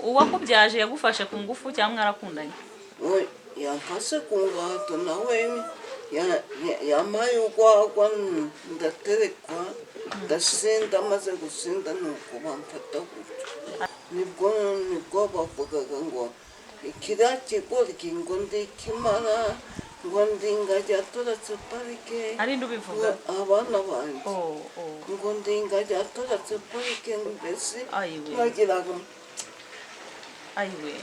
Uwakubyaje yagufashe ku ngufu cyangwa mwarakundanye? We yamfashe ku ngahato, nawe yampaye urwagwa, ndaterekwa, ndasinda. Maze gusinda nuko bamfata gutyo. Nibwo bavugaga ngo kiriya kigoryi, ngo ndikimara, ngo ndi ingagi yatorotse parike. Ari nde ubivuga? Ngo abana banjye. Oh. Ngo ndi ingagi yatorotse parike, mbese Ayiwe. nkagiraga. Ayiwe,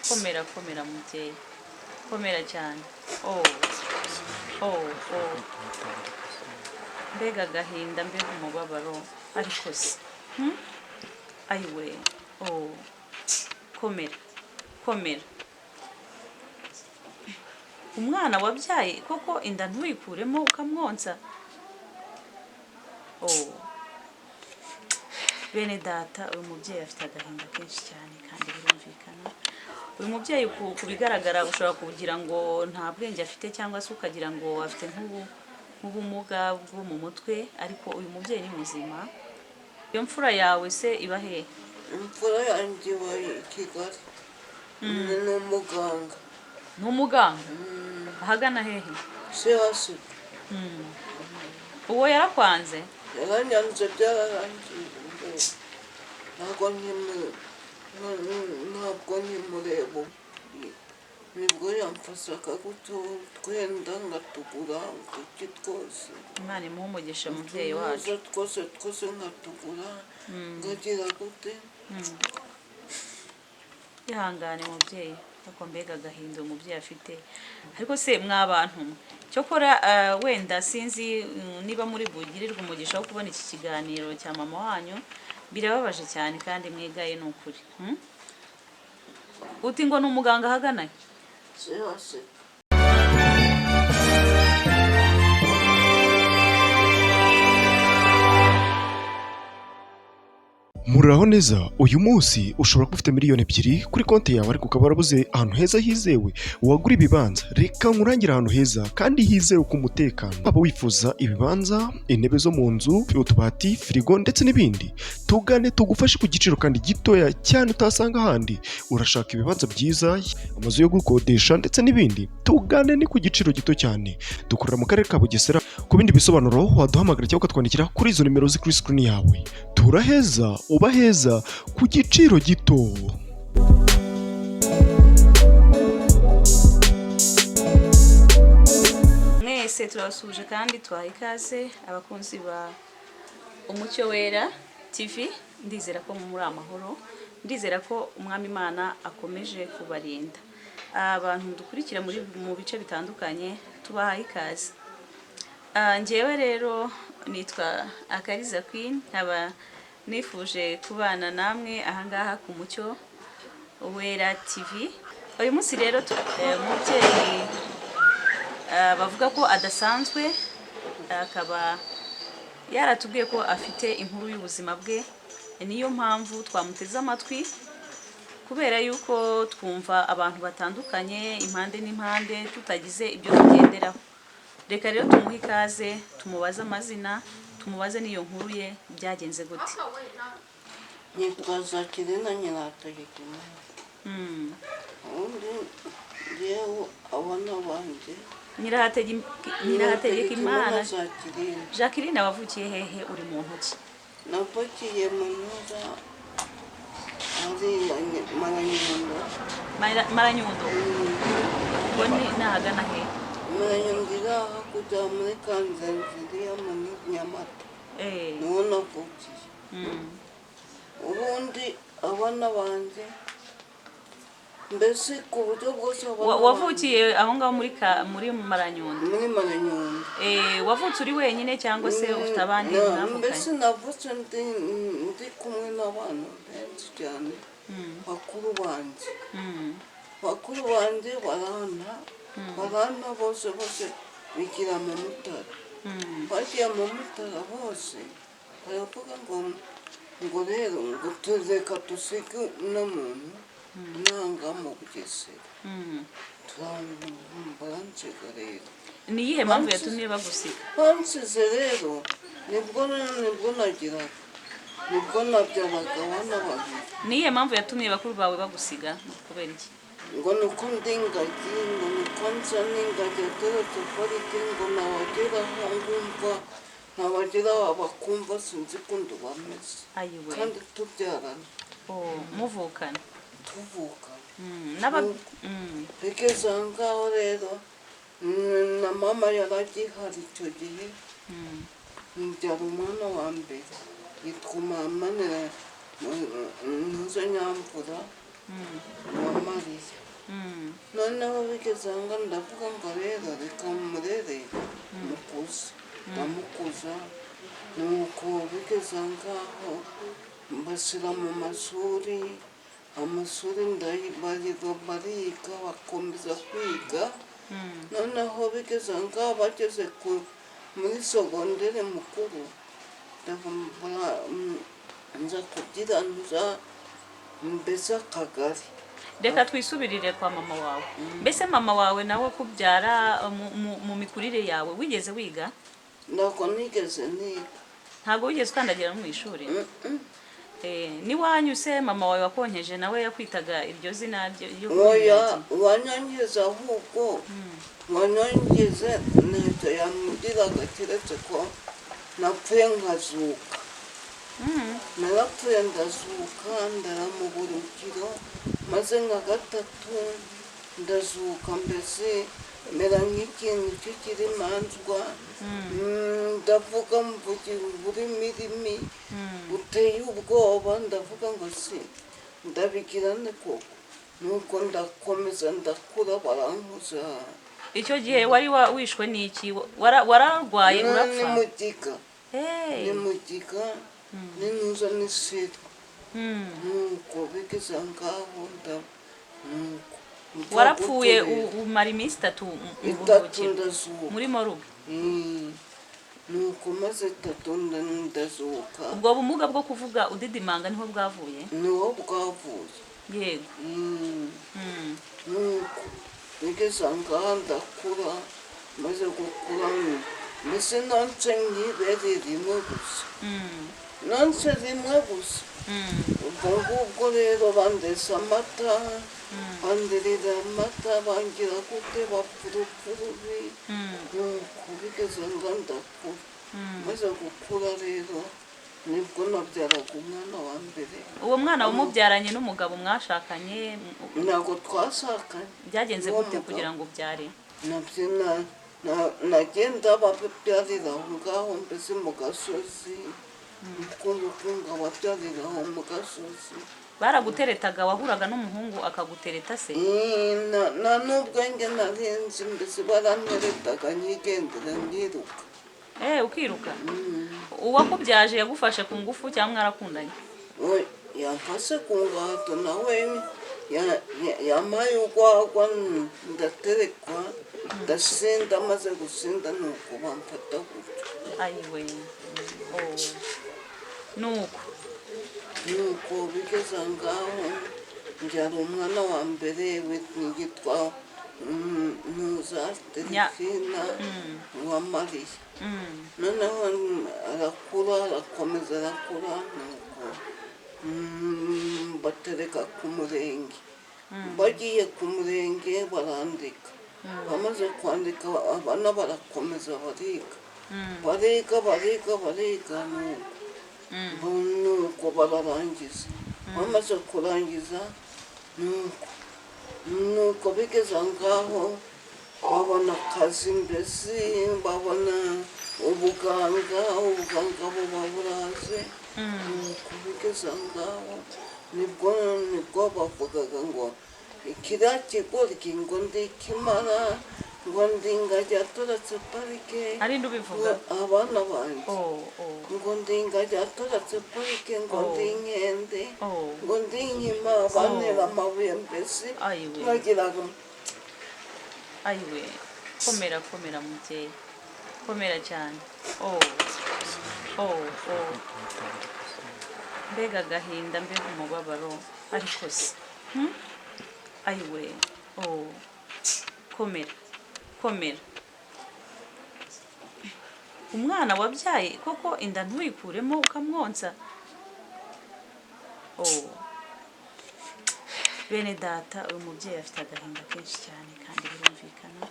komera, komera mubyeyi, komera cyane. Oh, mbega agahinda, mbega umubabaro! Ariko se, Ayiwe, oh, komera, komera. Umwana wabyaye koko, inda ntuyikuremo, ukamwonsa! Oh, bene data, uyu mubyeyi afite agahinda kenshi cyane kandi birumvikana. Uyu mubyeyi ku bigaragara ushobora kugira ngo nta bwenge afite, cyangwa se ukagira ngo afite nk'ubumuga bwo mu mutwe, ariko uyu mubyeyi ni muzima. Iyo mfura yawe se iba hehe? Imfura yanjye iba i Kigali, ni umuganga. Ni umuganga ahagana hehe? Se hasi. Uwo yarakwanze? Yaranyanze, byararangiye. Ntabwo nkimureba ubu. Nibwo yamfashaga gutyo, twenda ngatugura, uduki twose. Imana imuhe umugisha mubyeyi wacu. Utunoza twose twose nkatugura, ngagira gute. Ihangane mubyeyi. Ariko mbega agahinda uyu mubyeyi afite! Ariko se mwa bantu mwe, cyokora wenda sinzi niba muri bugirirwe umugisha wo kubona iki kiganiro cya mama wanyu. Birababaje cyane kandi mwigaye ni ukuri, Uti ngo ni umuganga ahagana he? Se hasi. Muraho neza. Uyu munsi ushobora kuba ufite 2 miliyoni kuri konti yawe, ariko ukaba warabuze ahantu heza hizewe wagura ibibanza. Reka nkurangire ahantu heza kandi hizewe ku mutekano. Waba wifuza ibibanza, intebe zo mu nzu, utubati, firigo ndetse n'ibindi, tugane tugufashe ku giciro kandi gitoya cyane utasanga ahandi. Urashaka ibibanza byiza, amazu yo gukodesha ndetse n'ibindi, tugane, ni ku giciro gito cyane. Dukorera mu karere ka Bugesera. Ku bindi bisobanuro waduhamagara cyangwa ukatwandikira kuri izo nimero ziri kuri screen yawe. Turaheza uba heza ku giciro gito. Mwese turabasuhuje kandi tubaha ikaze, abakunzi ba Umucyo Wera TV. Ndizera ko muri amahoro, ndizera ko Umwami Imana akomeje kubarinda. Abantu dukurikira muri mu bice bitandukanye, tubahaye ikaze. Njyewe rero nitwa Akariza Queen, nkaba nifuje kubana namwe ahangaha ku Mucyo Wera TV. Uyu munsi rero umubyeyi bavuga ko adasanzwe, akaba yaratubwiye ko afite inkuru y'ubuzima bwe. Niyo mpamvu twamuteze amatwi, kubera yuko twumva abantu batandukanye impande n'impande, tutagize ibyo tugenderaho. Reka rero tumuhe ikaze, tumubaze amazina, tumubaze n'iyo nkuru ye, byagenze gute. Nitwa Zakirina Nyirategekimana. Ubundi njyewe abana banjye Nyirahategekimana. Zakirina. Jacqueline, wavukiye hehe, uri mu ntoki? Navukiye mu ntara hariya Maranyundo. Maranyundo, ubwo ni ahagana hehe? Maranyundo iri hakurya muri Kanzenze, iriya muri Nyamata. Niho navukiye. Ubundi abana banjye, mbese ku buryo bwose abana Wavukiye aho ngaho muri Maranyundo? Muri Maranyundo. Wavutse uri wenyine cyangwa se ufite abandi mwavukanye? Mbese navutse ndi kumwe n'abantu benshi cyane, bakuru banjye. Bakuru banjye baranta bose bose, bigira mu Mutara. Bagiye mu Mutara bose, baravuga ngo rero ngo tureka dusige uno muntu nanga mu Bugesera. Baransiga rero. Ni iyihe mpamvu yatumye bagusiga? Bansize rero, nibwo nagiraga Nibwo nabyaraga abana babiri. Niyihe mpamvu yatumye bakuru bawe bagusiga? Kubera iki? Ngo ni uko ndi ingagi, ngo ni uko nsa n'ingagi yatorotse parike, ngo nabageraho ngumva, nabageraho bakumva sinzi ukuntu bameze. Ayiwe. Kandi tubyarana. Oh, muvukana. Tuvukana. Bigeze aho ngaho rero, na mama yaragihari icyo gihe. Mbyara umwana wa mbere yitwa Mamanira Ntuze Nyamvura wa Mariya. Noneho bigeze aho ngaho ndavuga ngo rero reka murere mukuze, ndamukuza. Nuko bigeze aho ngaho mbashyira mu mashuri, amashuri bariga bariga bakomeza kwiga. Noneho bigeze aho ngaho bageze muri sogondere mukuru, nza kugira nza mbese akagari. Reka twisubirire kwa mama wawe. Mbese mama wawe nawe kubyara, mu mikurire yawe wigeze wiga? Ntabwo nigeze niga. Ntabwo wigeze ukandagira no mu ishuri? N'iwanyu se mama wawe wakonkeje nawe yakwitaga iryo zina ryo kuba Oya. ingagi? Wanyongeza, ahubwo wanyongeze ntacyo yambwiraga keretse ko napfuye nkazuka. Narapfuye ndazuka, ndara mu burukiro, maze nka gatatu ndazuka, mbese mera nk'ikintu cy'ikirimanzwa. Ndavuga mvugira ururimi buteye ubwoba, ndavuga ngo si ndabigira ne koko. Nuko ndakomeza ndakura, barankuza. Icyo gihe wari wishwe n'iki? Wararwaye Ni urapfa? Mugiga. Hey. Ni mugiga n'intuza n'isirwa. Nuko bigeze aho ngaho nuko mpfa Warapfuye guturira. Umara iminsi 3 mu 3 buruhukiro? Ndazuka. Muri morgue? Nuko maze 3 ndazuka. Ubwo bumuga bwo kuvuga udidimanga niho bwavuye? Niho bwavuye. Yego. Nuko bigeze aho ngaho ndakura, maze gukura mbese nonse nk'ibere rimwe gusa. Nonse rimwe gusa. Ubwo ngubwo rero bandesa amata, bandirira amata, bangira gute, bapfa urupfu rubi. Nuko bigeze ngo ndakura. Maze gukura rero nibwo nabyaraga umwana wa mbere. Uwo mwana wamubyaranye n'umugabo mwashakanye? Ntabwo twashakanye. Byagenze Uwo gute mugabo. kugira ngo ubyare? Nabyo nagenda babyarira aho ngaho mbese mu gasozi, ukunga babyarira aho mu gasozi. Baraguteretaga? Wahuraga n'umuhungu akagutereta se? Nta n'ubwenge nari nzi, mbese baranteretaga nkigendera nkiruka. Ukiruka. Uwakubyaje yagufashe ku ngufu cyangwa mwarakundanye? We yamfashe ku ngato, nawe yampaye urwagwa, ndaterekwa, ndasinda, maze gusinda nuko bamfata gutyo. Ayiwe, oh. Nuko Nuko bigeze aho ngaho mbyara umwana wa mbere yitwa Ntuza Delphina wa Mariya. Noneho arakura, arakomeza arakura, nuko batereka ku murenge. Bagiye ku murenge barandika, bamaze kwandika abana barakomeza bariga, bariga, bariga, bariga, nuko nuko bararangiza. Bamaze kurangiza nuko nuko bigeze aho ngaho babona akazi, mbese babona ubuganga, ubuganga buba buraze. Nuko bigeze aho ngaho nibwo bavugaga ngo kiriya kigoryi, ngo ndikimara, ngo ndi ingagi yatorotse parike. Ari nde ubivuga? Abana banjye. Oh. Ngo ndi ingagi yatorotse parike, ngo ndi inkende, ngo ndi inkima, bantera amabuye mbese. Ayiwe. Nkagira ngo Ayiwe, komera, komera mubyeyi, komera cyane. Oh. Mbega agahinda, mbega umubabaro, ariko se? Ayiwe, oh, komera, komera. Umwana wabyaye koko inda ntuyikuremo ukamwonsa. Oh. Bene data, uyu mubyeyi afite agahinda kenshi cyane kandi birumvikana.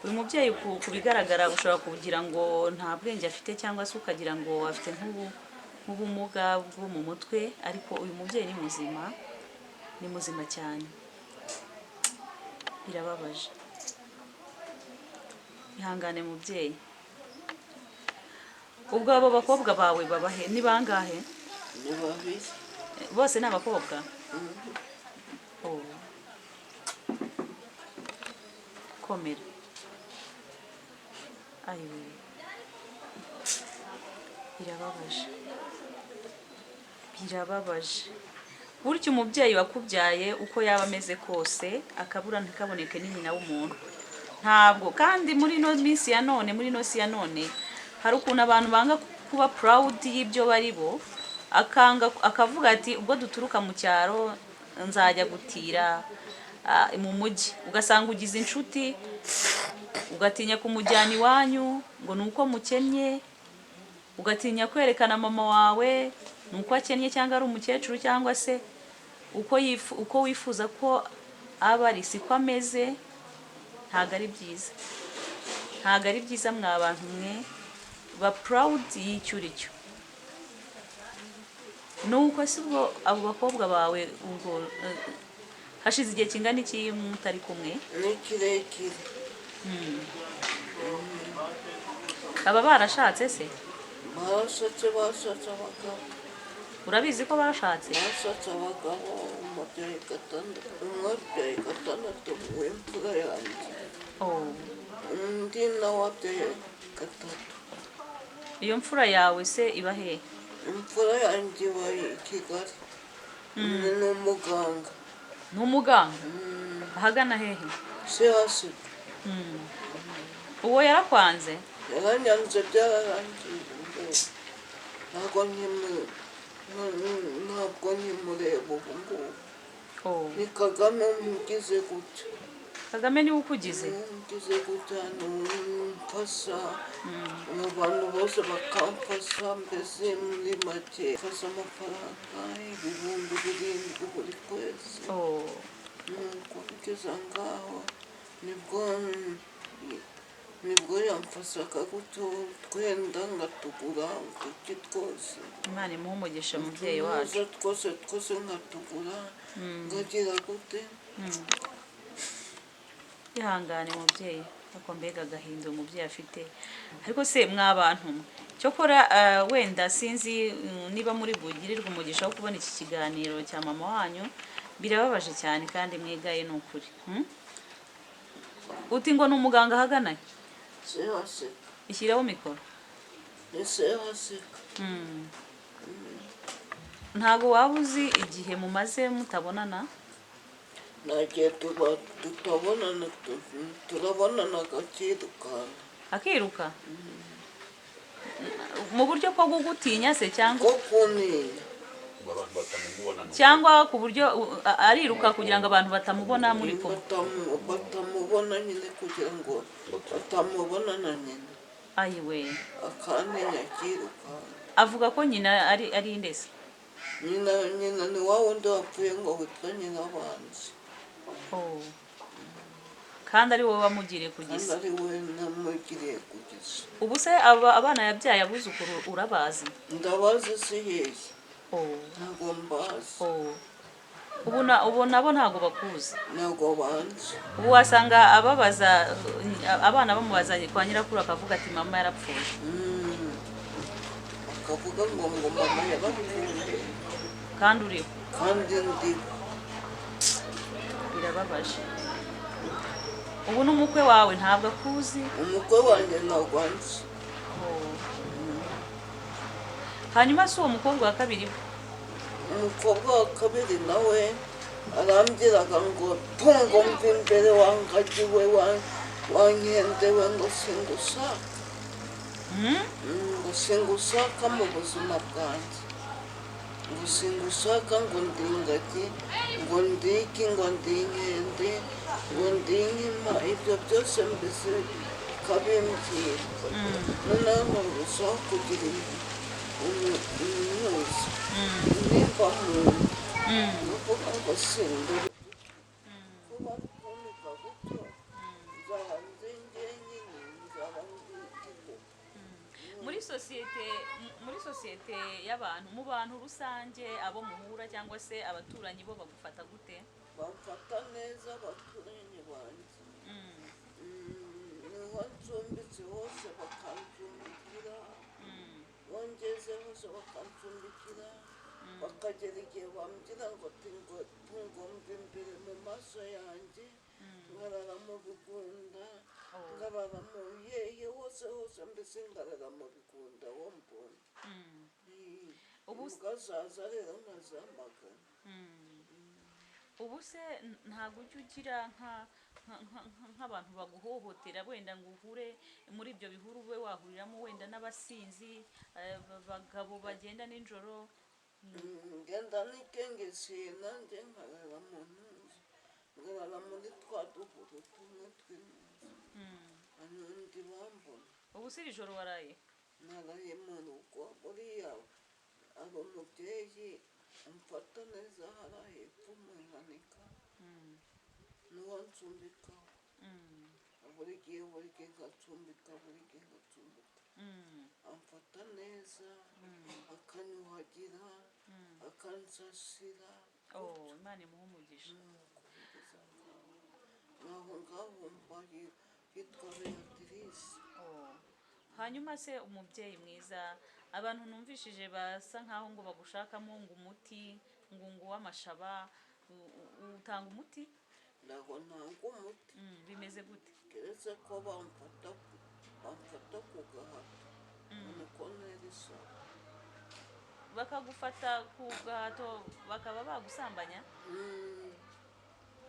Uyu mubyeyi ku bigaragara ushobora kugira ngo nta bwenge afite, cyangwa se ukagira ngo afite nk'ubumuga bwo mu mutwe, ariko uyu mubyeyi ni muzima, ni muzima cyane. Birababaje. Ihangane mubyeyi. Ubwo abo bakobwa bawe babahe? Ni bangahe? Ni babiri. Bose ni abakobwa? Oh. Komera. Ayiwe, birababaje, birababaje. Burya umubyeyi wakubyaye, uko yaba ameze kose, akabura ntikaboneke, ni nyina w'umuntu. Ntabwo kandi muri ino minsi ya none, muri ino si ya none, hari ukuntu abantu banga kuba proud y'ibyo bari bo, akanga akavuga ati: "Ubwo duturuka mu cyaro, nzajya gutira mu mujyi." Ugasanga ugize inshuti, ugatinya kumujyana iwanyu ngo ni uko mukennye, ugatinya kwerekana mama wawe ni uko akennye cyangwa ari umukecuru, cyangwa se uko wifuza ko aba ari siko ameze. Ntabwo ari byiza, ntabwo ari byiza. Mwa bantu mwe, ba proud y'icyo uri cyo. Nuko si ubwo abo bakobwa bawe, ubwo hashize igihe kingana iki mutari kumwe? Ni kirekire. Baba barashatse se? Barashatse, bashatse abagabo. Urabizi ko bashatse? Bashatse abagabo. Umubyeyi gatandatu, umwe abyaye gatandatu w'imfura yanjye. Oh. Undi nawe abyaye gatatu. Iyo mfura yawe se iba hehe? Imfura yanjye iba i Kigali, ni umuganga. Ni umuganga ahagana hehe? Si hasi. Uwo yarakwanze? Yaranyanze, byararangiye. Ntabwo ntabwo nkimureba ubu ngubu. Oh. Ni Kagame umugize gutya. Kagame niwe ukugize? Umugize gutya, ni umfasha mu bantu bose bakamfasha. Mbese muri make mfasha amafaranga 7000 buri kwezi. Oh. Nuko bigeze ngaho, nibwo yamfashaga gutyo, twenda ngatugura, uduki twose. Imana imuhe umugisha umubyeyi wacu. Utunoza twose twose nkatugura, ngagira gute. Ihangane mubyeyi. Ariko mbega agahinda umubyeyi afite! Ariko se mwa bantu mwe, cyokora wenda sinzi niba muri bugirirwe umugisha wo kubona iki kiganiro cya mama wanyu. Birababaje cyane kandi mwigaye, ni ukuri. Uti ngo ni umuganga ahagana he? Sehaseka. Ishyiraho mikoro. Ni sehaseka. Ntabwo waba uzi igihe mumaze mutabonana? Nta gihe tuba tutabonana, turabonana akirukanka. Akiruka mu buryo bwo kugutinya se cyangwa? Bwo kuntinya. Ngo abantu batamubona ni Cyangwa ku buryo ariruka kugira ngo abantu batamubona muri kumwe? Batamubona nyine, kugira ngo batamubona na nyina. Ayiwe! Akantinya, akirukanka. Avuga ko nyina ari indese? Nyina ni wa wundi wapfuye ngo witwa Nyirabanzi. Oh. Kandi ari wowe wamugiriye ku Kandi gisa? ari we namugiriye ku gisa. Ubu se abana yabyaye, abuzukuru, urabazi? Ndabazi si hehe. Oh. Ntabwo mbazi. Oh. Ubu nabo ntabwo bakuzi? Ntabwo banzi. Ubu wasanga ababaza, abana bamubaza kwa nyirakuru, akavuga ati: "Mama yarapfuye." Bakavuga ngo mama yarapfuye. Kandi uriho. Kandi ndi. Birababaje. Ubu n'umukwe wawe ntabwo akuzi? Umukwe wanjye ntabwo anzi. Oh. Hanyuma si uwo mukobwa wa kabiri we? Umukobwa wa kabiri nawe arambwiraga ngo tungo mva imbere, wangagiwe, wankendewe, ngo singushaka. Ngo singushaka mu buzima bwanjye, ngo singushaka, ngo ndi ingagi, ngo ndi iki, ngo ndi inkende, ngo ndi inkima, ibyo byose mbese bikabimbwira. Noneho nkarushaho kugira impuzo nimba mu nda. Nukuvuga ngo sinduri ko bari kunika gutyo, nzaba ndi njyenyine, nzaba ndi ikigo. Muri sosiyete y'abantu, mu bantu rusange, abo muhura cyangwa se abaturanyi, bo bagufata gute? Bamfata neza abaturanyi banjye. Niho ncumbitse hose bakancumbikira, bongeze hose bakancumbikira, bakagera igihe bambwira ngo tungomba imbere mu maso yanjye, nkarara mu bigunda, nkarara mu hehe hose hose, mbese nkarara mu bigunda wo mbona. Ubu Imbwa zaza rero nkazamagana. Ubu se ntabwo ujya ugira nk'abantu baguhohotera, wenda ngo uhure muri ibyo bihuru, ube wahuriramo wenda n'abasinzi, abagabo bagenda nijoro? Ngenda nikengesiye nanjye, nkarara mu ntuzi, nkarara muri twa duhuru tumwe tw'intuzi, hanyuma bambona. Ubu se iri joro waraye? Naraye mu rugo. Buriya aba umubyeyi amfata neza hariya hepfo mu nkanika, niho ncumbikaho. Buri gihe, buri gihe nkacumbika, buri gihe nkacumbika. Amfata neza, akanyuhagira, akansasira. Oh, Imana imuhe umugisha. Nuko kugeza ngaho, naho ngaho mbaye, yitwa Beatrice. Oh. Hanyuma se umubyeyi mwiza, abantu numvishije basa nkaho ngo bagushakamo ngo umuti, ngo w'amashaba, utanga umuti? Ntabwo ntanga umuti. Bimeze gute? Keretse ko bamfata ku gahato, niko ntera isaba. Bakagufata ku gahato, bakaba bagusambanya?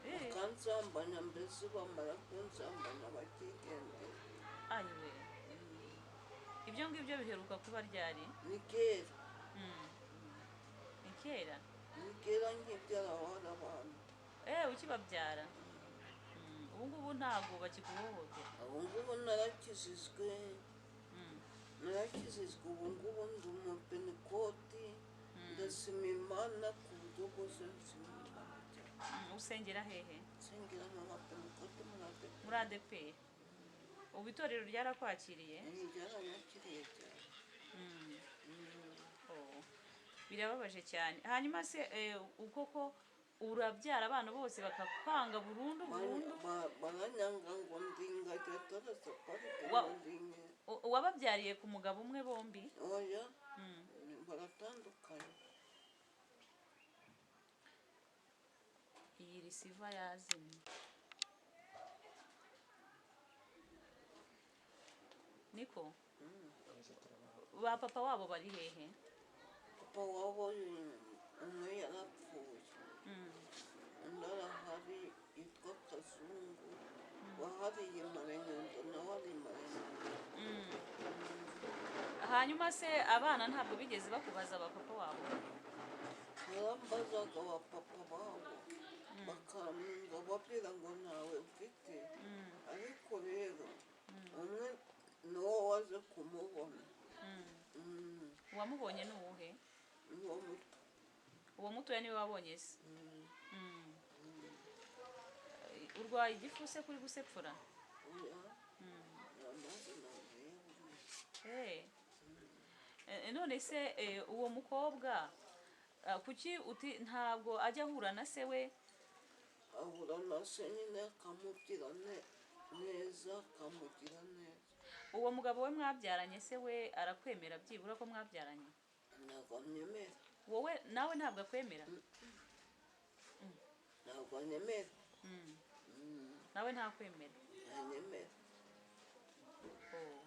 Bakansambanya, mbese bamara kunsambanya bakigendera. Ayiwe, ibyo ngibyo biheruka kuba ryari? Ni kera. Ni kera? Ni kera, nkibyara abantu. Ukibabyara. Ubu ngubu ntabwo bakiguhohotera? Ubu ngubu narakijijwe. Narakijijwe, ubu ngubu ndi umupentekoti, ndashima Imana ku buryo bwose, nshima Imana cyane. Usengera hehe? Nsengera mu bapentekoti, muri ADEPR. Muri ADEPR. Ubu itorero ryarakwakiriye? Ryaranyakiriye cyane. Oh. Birababaje cyane. Hanyuma se koko urabyara abana bose bakakwanga burundu burundu? Baranyanga ngo ndi ingagi atarasa parike, ngo ndi nke. Wababyariye ku mugabo umwe bombi? Oya, baratandukanye. Iyi receiver yazimye. Niko ba papa wabo bari hehe? Papa wabo umwe yarapfuye, undi arahari yitwa Kazungu, wahariye Marenyundo, nawe ari Marenyundo. Hanyuma se abana ntabwo bigeze bakubaza ba papa wabo? Barambazaga ba papa babo, bakambwira, babwira ngo ntawe mfite. Ariko rero umwe niwo waje kumubona. Uwamubonye ni uwuhe? Uwo muto. Uwo mutoya niwe wabonye se? Urwaye igifu se kuri gusepfura? Oya, ni amazi nanyweye buriya. None se uwo mukobwa, kuki uti ntabwo ajya ahura na se we? Ahura na se nyine, akamubwira neza, akamugira neza. Uwo mugabo we mwabyaranye se we arakwemera byibura ko mwabyaranye? Ntabwo anyemera. Wowe nawe ntabwo akwemera? Ntabwo anyemera. Nawe ntakwemera? Ntanyemera. Oh.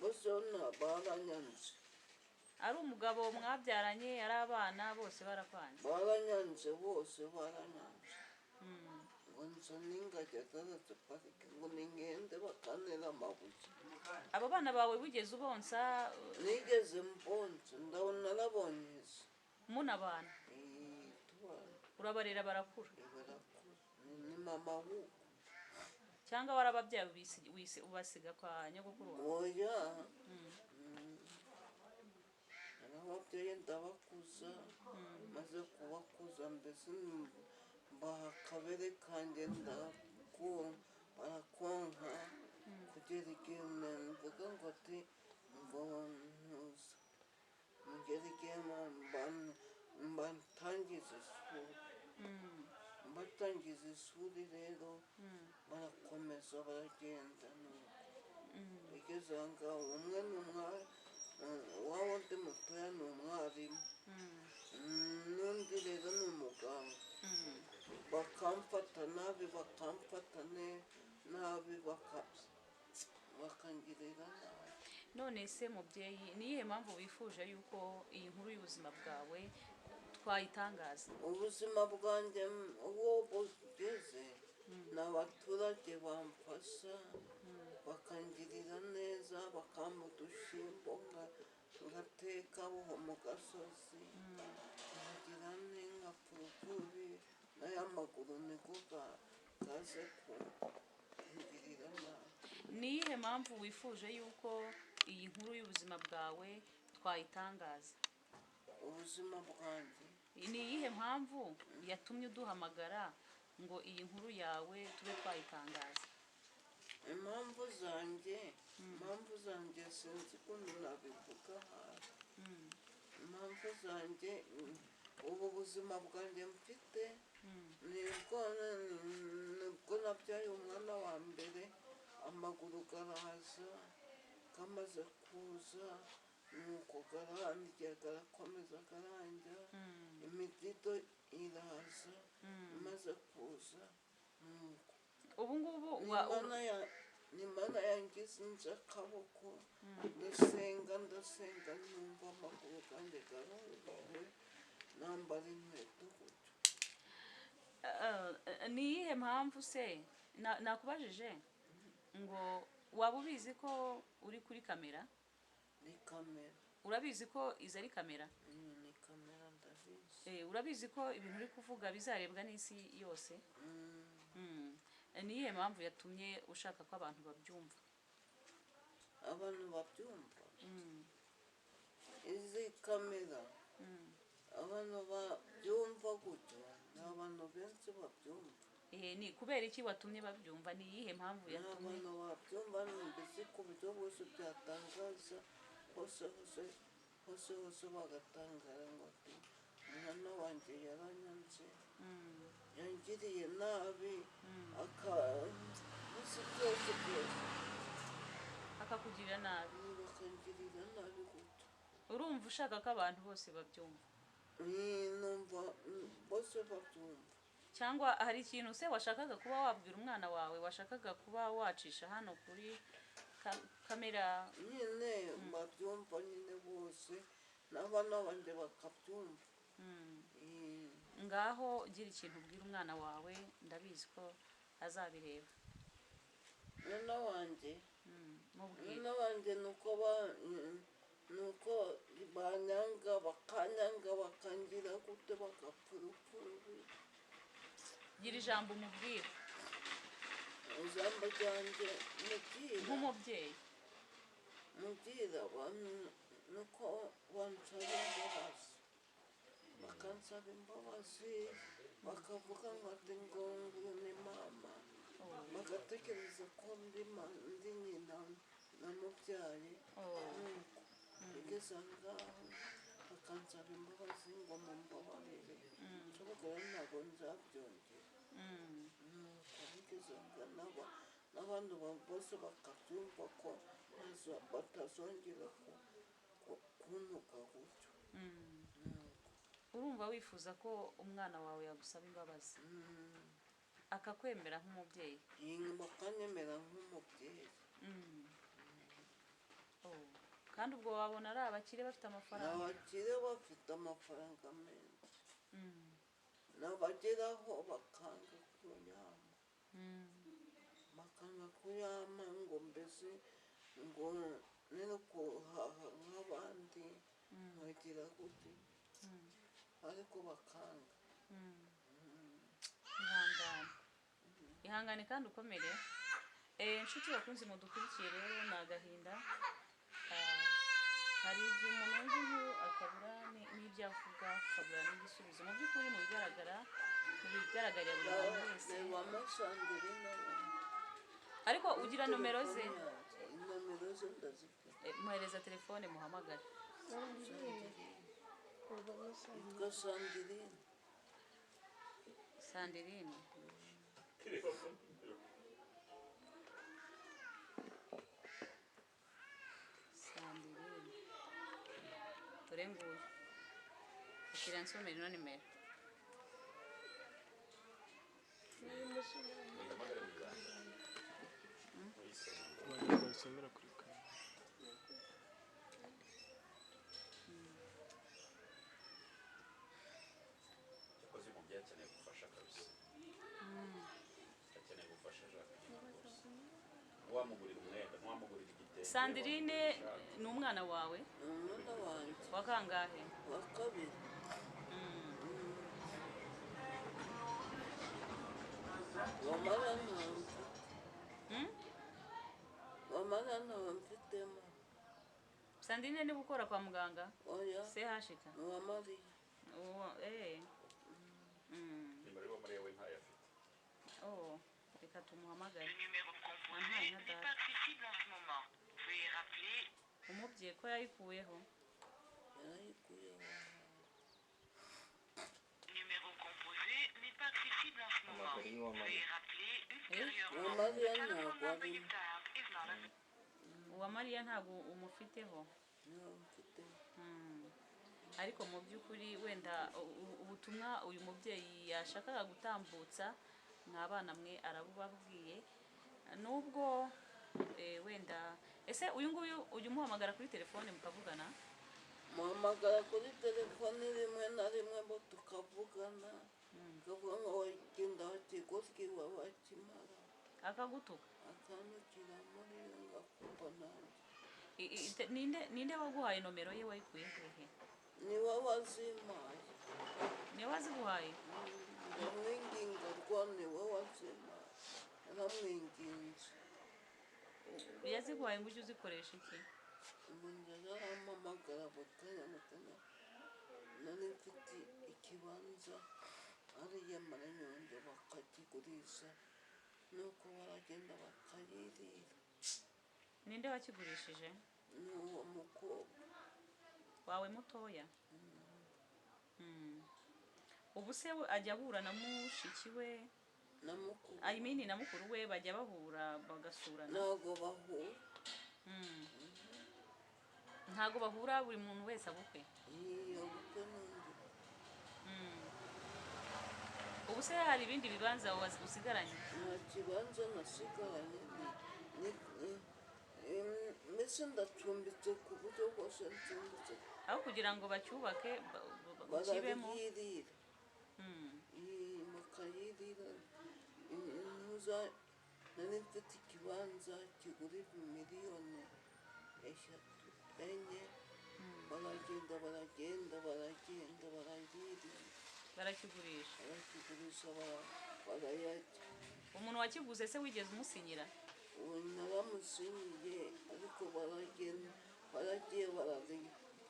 Bose baranyanze. Ari umugabo mwabyaranye, ari abana, bose barakwanze? Baranyanze, bose baranyanze, ngo nsa n'ingagi ataretse parike, ngo ningende, bakantera amabuye. Abo bana bawe wigeze ubonsa? Nigeze mbonsa? Ndabona narabonyeze. Munabana? Eh, tubana. Urabarera barakura? Barakura. Ni mama wuko. Cyangwa warababyaye ubasiga kwa nyogokuru wawe? Oya. Nababyaye ndabakuza, maze kubakuza mbese mbaha akabere kanjye, barakonka kugera igihe mvuga ngo ati ngo ntuza mugera igihe mbatangiza ishuri. Mbatangiza ishuri rero barakomeza baragenda, nuko bigeze aho ngaho umwe ni umwari, wa wundi mutoya ni umwarimu, n'undi rero ni umuganga. Bakamfata nabi, bakamfata nabi, bakangirira nabi. None se mubyeyi, ni iyihe mpamvu wifuje yuko iyi nkuru y'ubuzima bwawe twayitangaza? Ubuzima bwanjye uwo bugeze ni abaturage bamfasha, bakangirira neza, bakampa udushyimbo ngateka buho mu gasozi, nkagira n'ingapfurupubi n'aya maguru niko kaze kungirira nabi. Ni iyihe mpamvu wifuje yuko iyi nkuru y'ubuzima bwawe twayitangaza? Ubuzima bwanjye. Ni iyihe mpamvu yatumye uduhamagara ngo iyi nkuru yawe tube twayitangaza? Impamvu zanjye sinzi ukuntu nabivuga hasi. Impamvu zanjye, ubu buzima bwanjye mfite nibwo nabyaye umwana wa mbere, amaguru garaza, kamaze kuza nuko garandya, garakomeza garandya, imidido iraza, imaze kuza nuko Ubu ngubu ni Imana yangize nje akaboko, ndasenga, ndasenga, numva amaguru ganjye garongowe, nambara inkweto gutyo. Ni iyihe mpamvu se nakubajije ngo waba ubizi ko uri kuri kamera? Ni kamera. Urabizi ko izi ari kamera? Ni kamera, ndabizi. Urabizi ko ibintu uri kuvuga bizarebwa n'isi yose? Mm. Ni iyihe mpamvu yatumye ushaka ko abantu babyumva? Abantu babyumva, izi kamera, abantu babyumva gutyo, ni abantu benshi babyumva. Ni kubera iki watumye babyumva? Ni iyihe mpamvu Ni yatumye abantu babyumva mbese ku buryo bwose byatangaza hose hose hose hose, bagatangara ngo ati umwana wanjye yaranyanze, yangiriye nabi, aka mbese byose byose. Akakugirira nabi. Bakangirira nabi gutyo. Urumva ushaka ko abantu bose babyumva? Numva bose babyumva. Cyangwa hari ikintu se washakaga kuba wabwira umwana wawe, washakaga kuba wacisha hano kuri kamera? Nyine babyumva nyine bose, n'abana banjye bakabyumva. Ngaho gira ikintu ubwira umwana wawe, ndabizi ko azabireba. Mwana wanjye. Mubwire. Mwana wanjye nuko banyanga, bakanyanga, bakangira gute, bagapfa urupfu rubi. Gira ijambo umubwira. Ijambo ryanjye mubwira? Nk'umubyeyi. Mubwira nuko bansaba imbabazi, bakansaba imbabazi, bakavuga ngo ati ngo nguyu ni mama, bagatekereza ko ndi nyina namubyaye. Nuko bigeze aho ngaho bakansaba imbabazi ngo mumbabarire, nshobora ntabwo nzabyongera. Nuko bigeze aho ngaho n'abandi bose bakabyumva ko batazongera kuntuka gutyo. Nuko. Urumva wifuza ko umwana wawe yagusaba imbabazi, akakwemera nk'umubyeyi? Bakanyemera nk'umubyeyi. Oh. Kandi ubwo wabona ari abakire bafite Ni amafaranga. abakire bafite amafaranga menshi, nabageraho bakanga kuyama, bakanga kuyama ngo mbese ngo nere kuhaha nk'abandi nkagira gute, ariko bakanga. Ihangane, ihangane kandi ukomere. Inshuti bakunzi mudukurikiye rero, ni agahinda. Hari igihe umuntu wumva inkuru akabura n'ibyo avuga, akabura n'igisubizo. Mu by'ukuri, mu bigaragara, mu bigaragarira buri muntu wese. Rebamo Sandrine. Ariko ugira nomero ze? Nomero ze ndazifite. Muhereza telefone muhamagare. Yitwa Sandrine. Sandrine. Reba ko nimero. Sandrine, dore nguyu. Akira nsomera ino nimero. Muyihamagare mu ibanga. Muyisome. Wayisomera kuri kamera. Cyakoze uyu mubyeyi akeneye gufasha kabisa, akeneye gufasha Jacqueline rwose. Ntiwamugurira umwenda, ntiwamugurira igitenge? Sandrine. Wamugurira ishati. Ni umwana wawe? Ni umwana wanjye. Wa kangahe? Wa kabiri. Wamara ntawe mfite. Wamara ntawe mfitemo. Sandrine niba ukora kwa muganga? Oya. CHK? Ni uwa Mariya. Uwo. Nimero y'uwo Mariya we ntayo afite. Oh, reka tumuhamagare. Le numéro composé Ah, n'est nada. pas accessible en ce moment. Veuillez rappeler. Umubyeyi ko yayikuyeho? Yarayikuyeho. Le numéro composé n'est pas accessible en ce moment. Hamagara uwa Mariya. Veuillez rappeler ultérieurement. Uwa Mariya The telephone ntabwo number you arimo. dialed is not available. Uwa Mariya ntabwo umufiteho? Ntawe mfitemo. Ariko mu by'ukuri wenda ubutumwa uyu mubyeyi yashakaga gutambutsa mwabana mwe arabubabwiye, nubwo wenda ese uyu nguyu ujya umuhamagara kuri telefone mukavugana? Muhamagara kuri telefoni rimwe na rimwe bo tukavugana, kavuga ngo wagenda wakigoryi wakimara. Akagutuka? Akanukira muri yo ngakumva nanjye. Ninde waguhaye nomero ye? Wayikuye hehe? Niwe wazimpaye. Niwe waziguhaye? Ndamwinginga rwa niwe wazimpaye, naramwinginze. Yaziguhaye ngo ujye uzikoresha iki? Ubu njya arampamagara buri kanya mu kanya. Nari mfite ikibanza hariya Maranyundo, bakakigurisha, nuko baragenda bakayirira. Ninde wakigurishije? Ni uwo mukobwa. Wawe mutoya. Ubu se we ajya ahura na mushiki we? Na mukuru. I mean na mukuru we, bajya bahura bagasurana? Ntabwo bahura. Ntabwo bahura, buri muntu wese abukwe? Iyo bukwe n'undi. Ubu se hari ibindi bibanza usigaranye? Nta kibanza nasigaranye. Mbese ndacumbitse ku buryo bwose ncumbitse. Aho kugira ngo bacyubake bakibemo? Barabiyirira. Iyi bakayirira intuza. Nari mfite ikibanza kigura miliyoni 3, 4, baragenda baragenda baragenda barayirira. Barakigurisha? Barakigurisha, barayarya. Umuntu wakiguze se wigeze umusinyira? Ubu naramusinyiye, ariko baragenda baragiye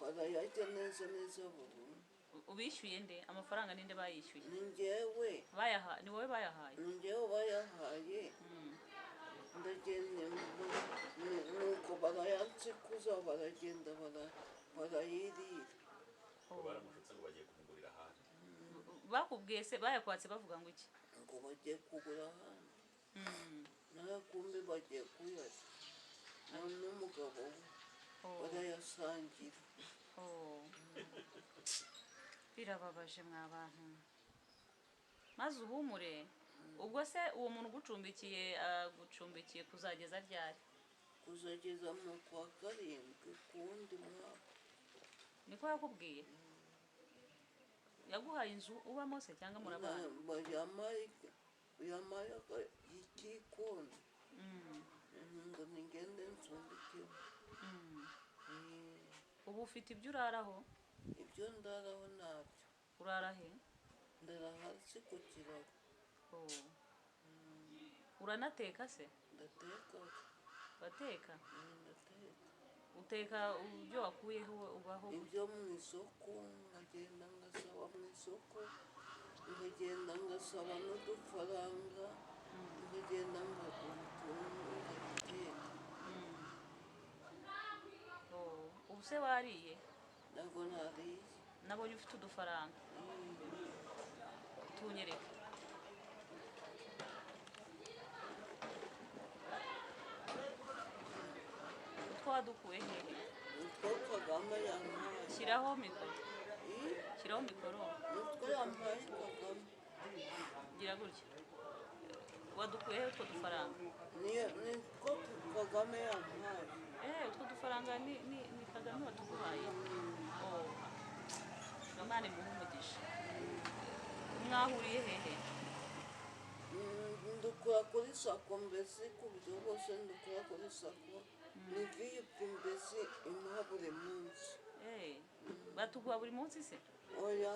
barayarya neza neza burundu. Ubishyuye nde amafaranga? Ninde bayishyuye? Ni njyewe. Bayaha ni wowe bayahaye? Ni njyewe bayahaye. Ndagenda nuko barayansikuza, baragenda barayirira. Ngo baramushutse ngo bagiye kumugurira ahandi. Bakubwiye se, bayakwatse bavuga ngo iki? Ngo bagiye kugura ahandi, nawe kumbe bagiye kuyarya n'umugabo we. Oh. Barayasangira. Oh. Birababaje mwa bantu. Maze uhumure. Ubwo se uwo muntu ugucumbikiye agucumbikiye kuzageza ryari? Kuzageza mu kwa karindwi ku wundi mwaka. Niko yakubwiye? Yaguhaye inzu ubamo se cyangwa murabana? Yampaye igikoni ngo nigende ncumbikeho. Ubu ufite ibyo uraraho? Ibyo ndaraho ntabyo. Urara he? Ndara hasi ku kirago. Oh. Uranateka se? Ndateka. Bateka? Ndateka. Uteka ibyo wakuyeho ubaho? Ibyo mu isoko, nkagenda ngasaba mu isoko, nkagenda ngasaba n'udufaranga, nkagenda nkagura utuntu nkateka. Oh, ubu se wariye? Ntabwo nariye. Nabonye ufite udufaranga, tunyereke. Utwo wadukuye hehe? Utwo Kagame yampaye. Shyiraho mikoro. Eh, Shyiraho mikoro. Utwo yampaye Kagame. Gira gutya. Wadukuye he utwo dufaranga? Nitwo Kagame yampaye. Utwo dufaranga ni Kagame watuguhaye? Oh, Imana imuhe umugisha. Mwahuriye hehe? Ndukura kuri SACCO, mbese ku buryo bwose ndukura kuri SACCO, ni VUP mbese imuha buri munsi. Batuguha buri munsi se? Oya,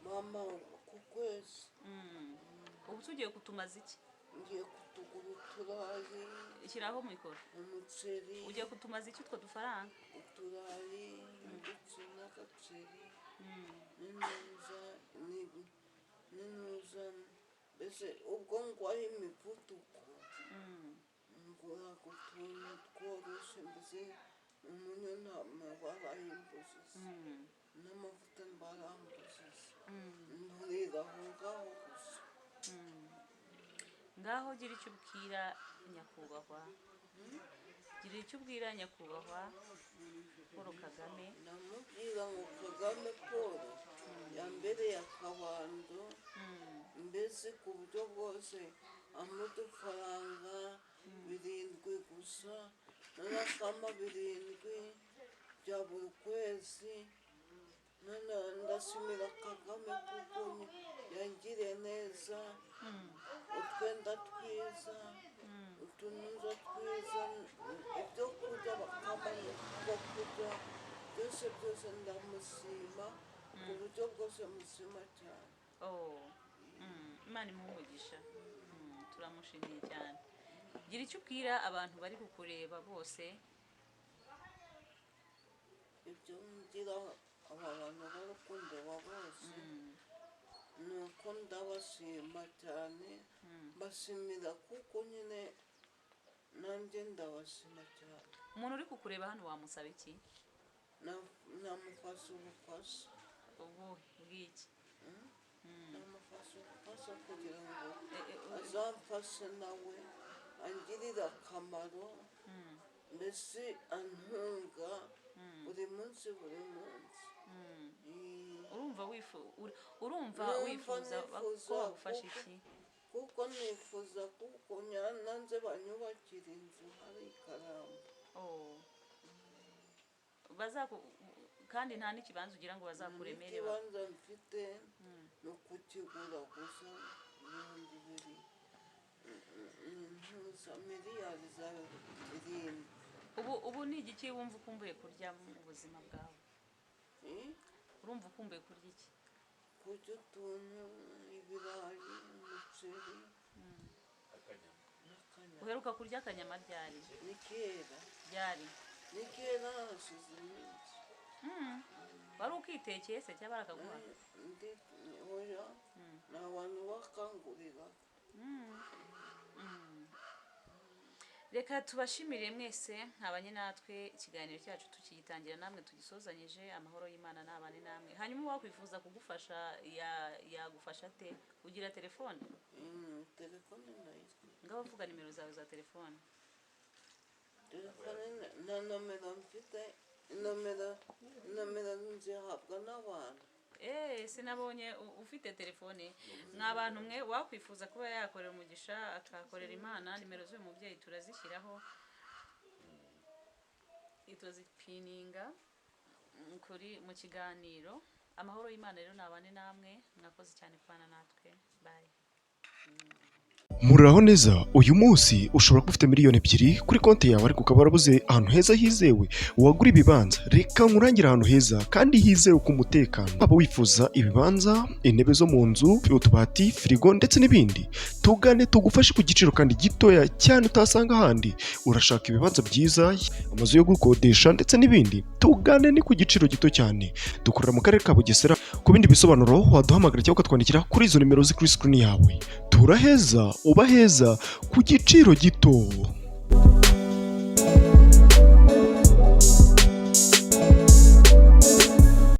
mama, ku kwezi. Ubu tugiye kutumaza iki? Ngiye kutugura uturayi. Shyiraho mikoro. Umuceri. Ugiye kutumaza iki utwo dufaranga? Uturayi ndetse n'agaceri n'intuza n'intuza, mbese ubwo ngwaye imivuduko ngura utuntu tworoshye, mbese umunyu ntabwo barayimbuziza, n'amavuta barambuziza, nturira aho ngaho gusa. Ngaho gira icyo ubwira nyakubahwa, gira icyo ubwira nyakubahwa Paul Kagame. Ndamubwira ngo Kagame Paul yambereye akabando, mbese ku buryo bwose ampa udufaranga 7 gusa, n'akama 7 bya buri kwezi. None ndashimira Kagame kuko yangiriye neza, utwenda twiza, utunuza twiza, ibyo kurya bakama ibyo kurya byose byose, ndamushima ku buryo bwose, mushima cyane. Oh, Imana imuhe umugisha. Turamushimiye cyane. Gira icyo ubwira abantu bari kukureba bose. Ibyo ngira aba bantu bari kundeba bose ni uko ndabashima cyane, mbashimira kuko nyine nanjye ndabashima cyane. Umuntu uri kukureba hano wamusaba iki? Namufasha ubufasha. Ubuhe bw'iki? Namufasha ubufasha kugira ngo azamfashe nawe angirire akamaro, mbese antunga buri munsi buri munsi. Urumva urumva Numva wifuza nifuza ko bagufasha iki? Kuko nifuza kuko nanze banyubakira inzu hari ikaramu. Oh. Kandi nta n'ikibanza ugira ngo bazakuremere? Ikibanza mfite ni ukukigura gusa, 2000 intuza miliyari za 7. Ubu ni igiki wumva ukumbuye kurya mu buzima bwawe? Urumva ukumbuye kurya iki? Kurya utuntu, ibirayi, umuceri. Akanyama. N'akanyama. Uheruka kurya akanyama ryari? Ni kera. Ryari? Ni kera, hashize iminsi. Wari ukitekeye se cyangwa barakaguha? Ndi oya, ni abantu bakangurira. Reka tubashimire mwese mwabanye natwe, ikiganiro cyacu tukigitangira namwe tugisozanyije. Amahoro y'Imana n'abane namwe. Hanyuma wakwifuza kugufasha yagufasha ate? Ugira telefone? Telefone ndayifite. Ngaho vuga nimero zawe za telefone. Telefone nta nomero mfite, nomero nzihabwa n'abantu. Sinabonye ufite telefone. Mwa bantu mwe, wakwifuza kuba yakorera umugisha akakorera Imana, nimero z'uyu mubyeyi turazishyiraho, turazipininga kuri mu kiganiro. Amahoro y'Imana rero nabane namwe, mwakoze cyane kubana natwe. Bye. Muraho neza. Uyu munsi ushobora kuba ufite miliyoni 2 kuri konti yawe, ariko ukaba warabuze ahantu heza hizewe wagura ibibanza. Reka nkurangire ahantu heza kandi hizewe ku mutekano. Waba wifuza ibibanza, intebe zo mu nzu, utubati, firigo ndetse n'ibindi, tugane tugufashe ku giciro kandi gitoya cyane utasanga ahandi. Urashaka ibibanza byiza, amazu yo gukodesha ndetse n'ibindi, tugane, ni ku giciro gito cyane. Dukorera mu karere ka Bugesera. Ku bindi bisobanuro waduhamagara cyangwa ukatwandikira kuri izo nimero ziri kuri screen yawe. Turaheza, uba heza ku giciro gito.